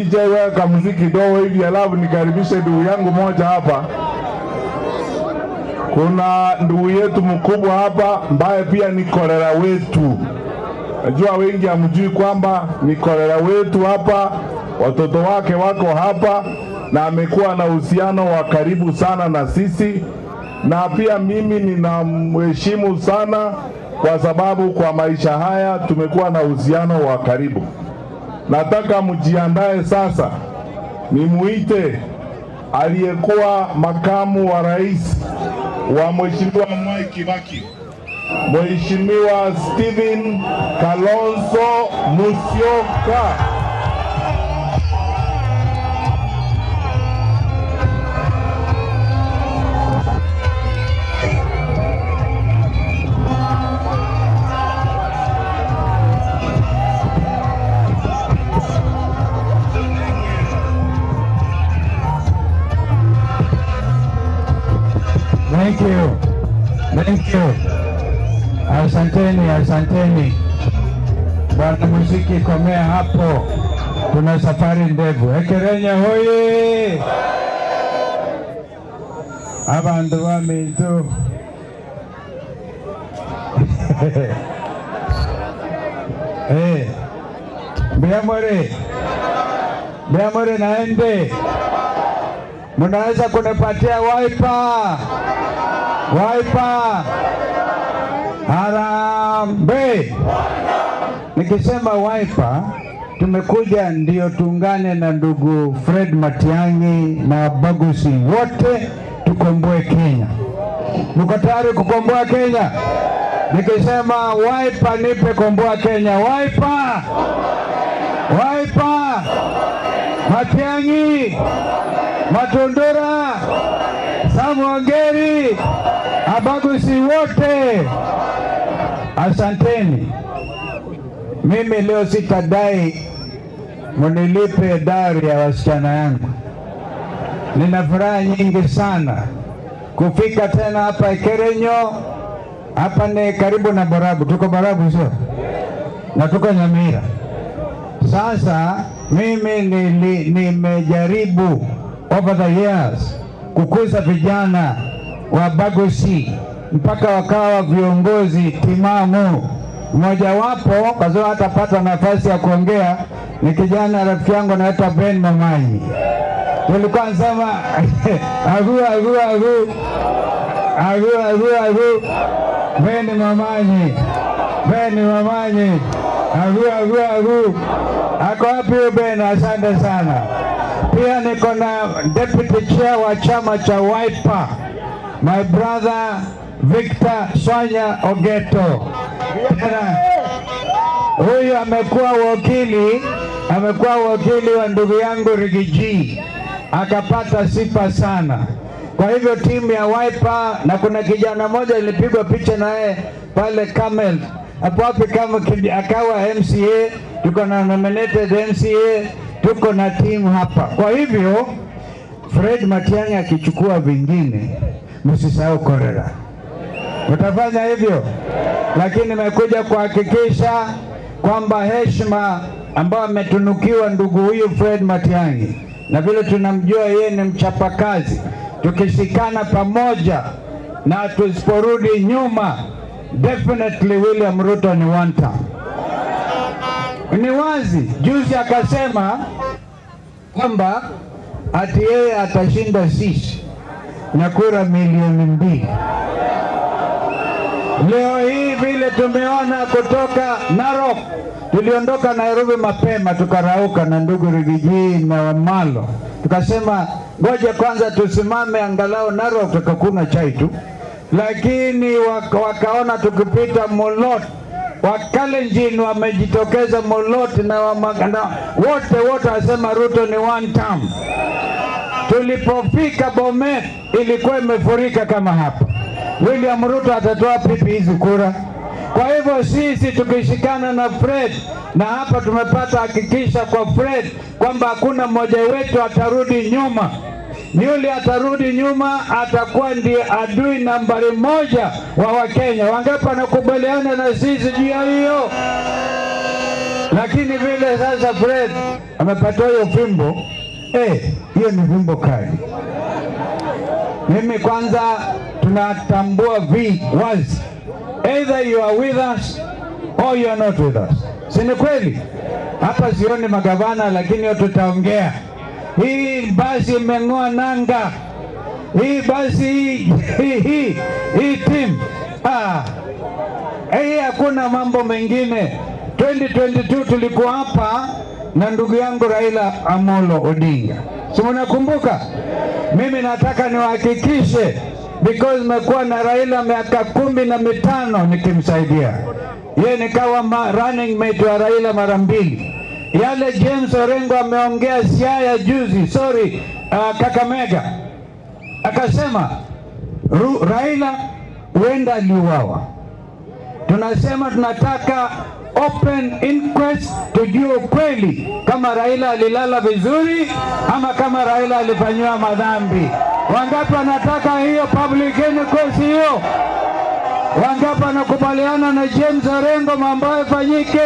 DJ weka muziki kidogo hivi, alafu nikaribishe ndugu yangu moja hapa. Kuna ndugu yetu mkubwa hapa ambaye pia ni kolera wetu. Najua wengi hamjui kwamba ni kolera wetu hapa, watoto wake wako hapa na amekuwa na uhusiano wa karibu sana na sisi, na pia mimi ninamheshimu sana kwa sababu kwa maisha haya tumekuwa na uhusiano wa karibu. Nataka mjiandae sasa, nimuite aliyekuwa makamu wa rais wa Mheshimiwa Mwai Kibaki, Mheshimiwa Stephen Kalonzo Musyoka. Thank you. Thank you. Asanteni, asanteni. Bwana muziki komea hapo. Tuna safari ndefu. Ekerenyo hoye! Abandu bamintu. Biamore. Biamore naende. Mnaweza kunipatia Wiper? Wiper. Harambee. Nikisema Wiper, tumekuja ndio tuungane na ndugu Fred Matiang'i na Bagusi wote tukomboe Kenya. Mko tayari kukomboa Kenya? Nikisema Wiper, nipe komboa Kenya. Wiper. Wiper. Matiang'i. Matundura, Sam Ongeri, Abagusi wote, asanteni. Mimi leo sitadai mnilipe dowry ya wasichana yangu. Nina furaha nyingi sana kufika tena hapa Ekerenyo. Hapa ni karibu na Borabu, tuko Borabu sio? Na tuko Nyamira. Sasa mimi nimejaribu over the years kukuza vijana wa Bagusi mpaka wakawa viongozi timamu. Mmoja wapo kwa sababu hatapata nafasi ya kuongea ni kijana rafiki yangu anaitwa Ben Momanyi. Nilikuwa nasema agu agu agu agu agu agu Ben Momanyi, Ben Momanyi, agu agu agu. Ako wapi Ben? Asante sana. Pia niko na deputy chair wa chama cha Wiper, my brother Victor Sonya Ogeto. Huyu amekuwa wakili wa ndugu yangu Rigiji, akapata sifa sana. Kwa hivyo timu ya Wiper, na kuna kijana mmoja ilipigwa picha naye pale Camel, hapo wapi kama akawa MCA, tuko na nominated MCA, tuko na timu hapa. Kwa hivyo Fred Matiang'i akichukua vingine, msisahau Korera. Utafanya hivyo? Lakini nimekuja kuhakikisha kwamba heshima ambayo ametunukiwa ndugu huyu Fred Matiang'i, na vile tunamjua yeye ni mchapakazi, tukishikana pamoja na tusiporudi nyuma, definitely William Ruto ni one term. Ni wazi, juzi akasema kwamba ati yeye atashinda sisi na kura 2 milioni. Leo hii vile tumeona kutoka Narok, tuliondoka Nairobi mapema tukarauka na ndugu Rigiji na Wamalo, tukasema ngoja kwanza tusimame angalau Narok tukakuna chai tu, lakini wakaona tukipita Molot, Wakalenjin wamejitokeza Molot na wote wasema Ruto ni one term. Tulipofika Bomet ilikuwa imefurika kama hapa. William Ruto atatoa pipi hizi kura? Kwa hivyo sisi tukishikana na Fred, na hapa tumepata hakikisha kwa Fred kwamba hakuna mmoja wetu atarudi nyuma. Yule atarudi nyuma atakuwa ndiye adui nambari 1 wa Wakenya. Wangapi wanakubaliana na sisi juu ya hiyo? Lakini vile sasa Fred amepatiwa hiyo fimbo, hiyo ni fimbo kali. Mimi kwanza tunatambua wazi, either you are with us or you are not with us. Si ni kweli? Hapa sioni magavana, lakini tutaongea. Hii basi imeng'oa nanga. Hii basi hii team. Hii hakuna mambo mengine. 2022 tulikuwa hapa na ndugu yangu Raila Amolo Odinga. Si mnakumbuka? Mimi nataka niwahakikishe, because nimekuwa na Raila miaka 15 nikimsaidia. Yeye nikawa running mate wa Raila mara 2. Yale James Orengo ameongea Siaya juzi, Kakamega. Akasema Raila huenda aliuawa. Tunasema tunataka open inquest, tujue ukweli kama Raila alilala vizuri ama kama Raila alifanyiwa madhambi. Wangapi wanataka hiyo public inquest hiyo? Wangapi wanakubaliana na James Orengo mambo yafanyike?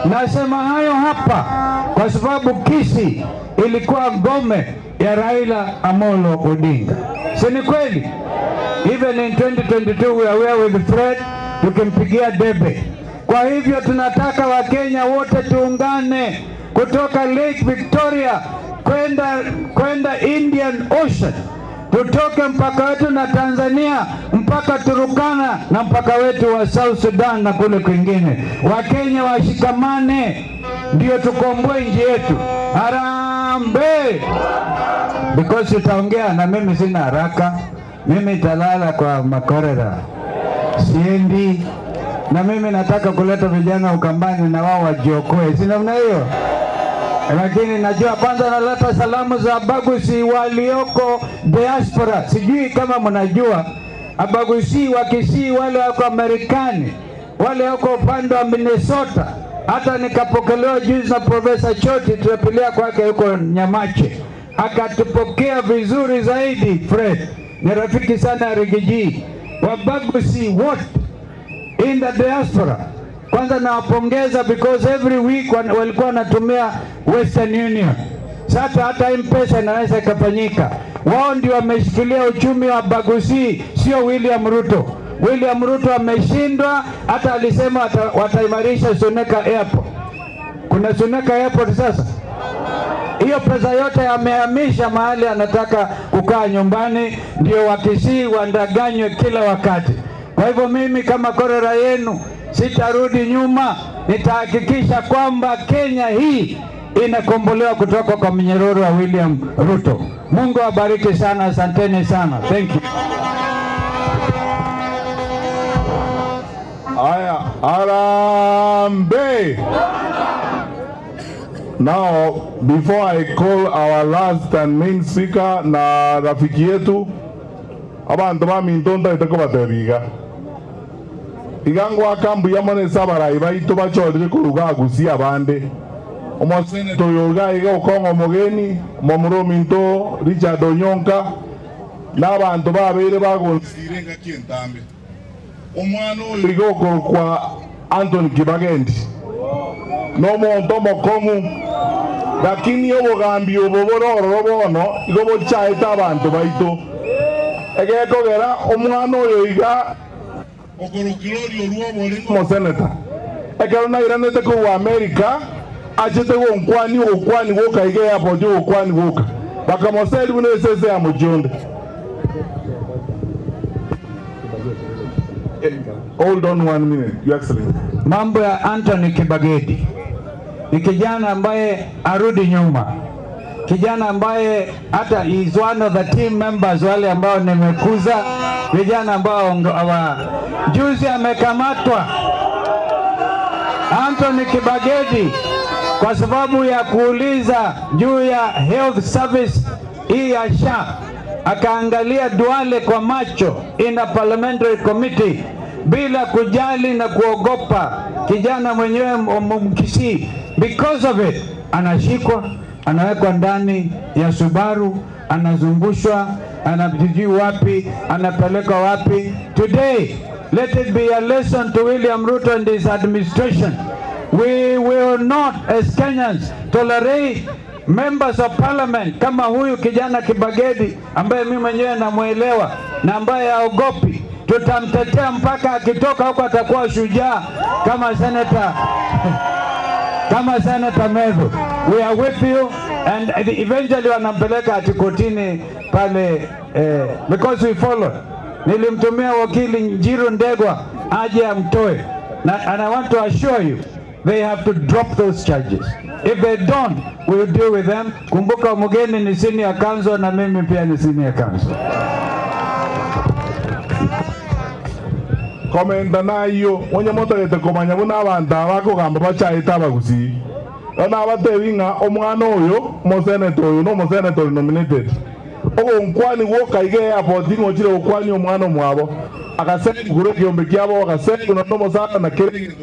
Nasema hayo hapa kwa sababu Kisii ilikuwa ngome ya Raila Amolo Odinga. Si ni kweli? Even in 2022 we are with Fred, tukimpigia debe. Kwa hivyo tunataka Wakenya wote tuungane kutoka Lake Victoria kwenda Indian Ocean. Tutoke mpaka wetu na Tanzania mpaka Turukana na mpaka wetu wa South Sudan na kule kwingine. Wakenya washikamane ndio tukomboe nchi yetu. Harambee! Because utaongea na mimi sina haraka. Mimi talala kwa makorera. Siendi. Na mimi nataka kuleta vijana Ukambani na wao wajiokoe. Si namna hiyo? Lakini najua kwanza naleta salamu za Abagusi walioko diaspora. Sijui kama mnajua Abagusi wa Kisii wale wako Marekani, wale wako upande wa Minnesota. Hata nikapokelewa juzi na Profesa Choti, tulipilia kwake huko Nyamache. Akatupokea vizuri zaidi. Fred ni rafiki sana ya Rigiji. Wabagusi wote in the diaspora, kwanza nawapongeza because every week walikuwa wanatumia Western Union. Sasa hata M-Pesa inaweza ikafanyika. Wao ndio wameshikilia uchumi wa Bagusi, sio William Ruto. William Ruto ameshindwa, hata alisema wataimarisha Suneka Airport. Kuna Suneka Airport sasa? Hiyo pesa yote amehamisha mahali anataka kukaa nyumbani, ndio Wakisii wandaganywe kila wakati. Kwa hivyo mimi kama korera yenu sitarudi nyuma, nitahakikisha kwamba Kenya hii inakombolewa kutoka kwa mnyororo wa William Ruto. Mungu awabariki sana, asanteni sana. Thank you. Aya, harambee. Now, before I call our last and main speaker na rafiki yetu, abantu bamintonda itako batebiga. Igango akambu yamone sabara ibaito bachorire kuruga gusia bande. Omosene toyoga iga okongo mogeni, momuro minto Richard Onyonka n'abantu babere bagonsire ngakientambe. Omwana oyo igoko kwa Anthony Kibagendi. No monto mokomu. Lakini obogambi obobororo bono igo bochaeta abantu baito. Egekogera omwana oyo iga okorokirori oruobore mo senator. Ekero nairanete ku America achete gonkwani okwani goka ige airport okwani goka. Bakamoseli bune sese ya mujonde. Hold on 1 minute, Your Excellency. Mambo ya Anthony Kibagedi ni kijana ambaye arudi nyuma, kijana ambaye hata is one of the team members wale ambao nimekuza, vijana ambao juzi amekamatwa Anthony Kibagedi kwa sababu ya kuuliza juu ya health service hii ya SHA. Akaangalia Duale kwa macho in a parliamentary committee bila kujali na kuogopa. Kijana mwenyewe Mkisii, because of it anashikwa, anawekwa ndani ya Subaru, anazungushwa, anajijui wapi, anapelekwa wapi. Today, let it be a lesson to William Ruto and his administration. We will not as Kenyans tolerate members of parliament kama huyu kijana Kibagedi ambaye mimi mwenyewe namwelewa na ambaye haogopi. Tutamtetea mpaka akitoka huko atakuwa shujaa kama Senator Methu. We are with you and eventually wanampeleka ati kotini pale because we follow. Nilimtumia wakili Njiru Ndegwa aje amtoe. Na, and I want to assure you they have to drop those charges. If they don't, we will deal with them. Kumbuka Mgeni ni senior counsel na mimi pia ni senior counsel. Komenta nayo onye motagete komanya buna abantu abakogamba bachaete abagusii ona abatebi ng'a omwana oyo omoseneta oyo na omoseneta ori nominated ogonkwani gwoka iga airport ng'ochire gokwani omwana omwabo akaseri kure ekiombe kiabo akaseri na omosara na kere egento.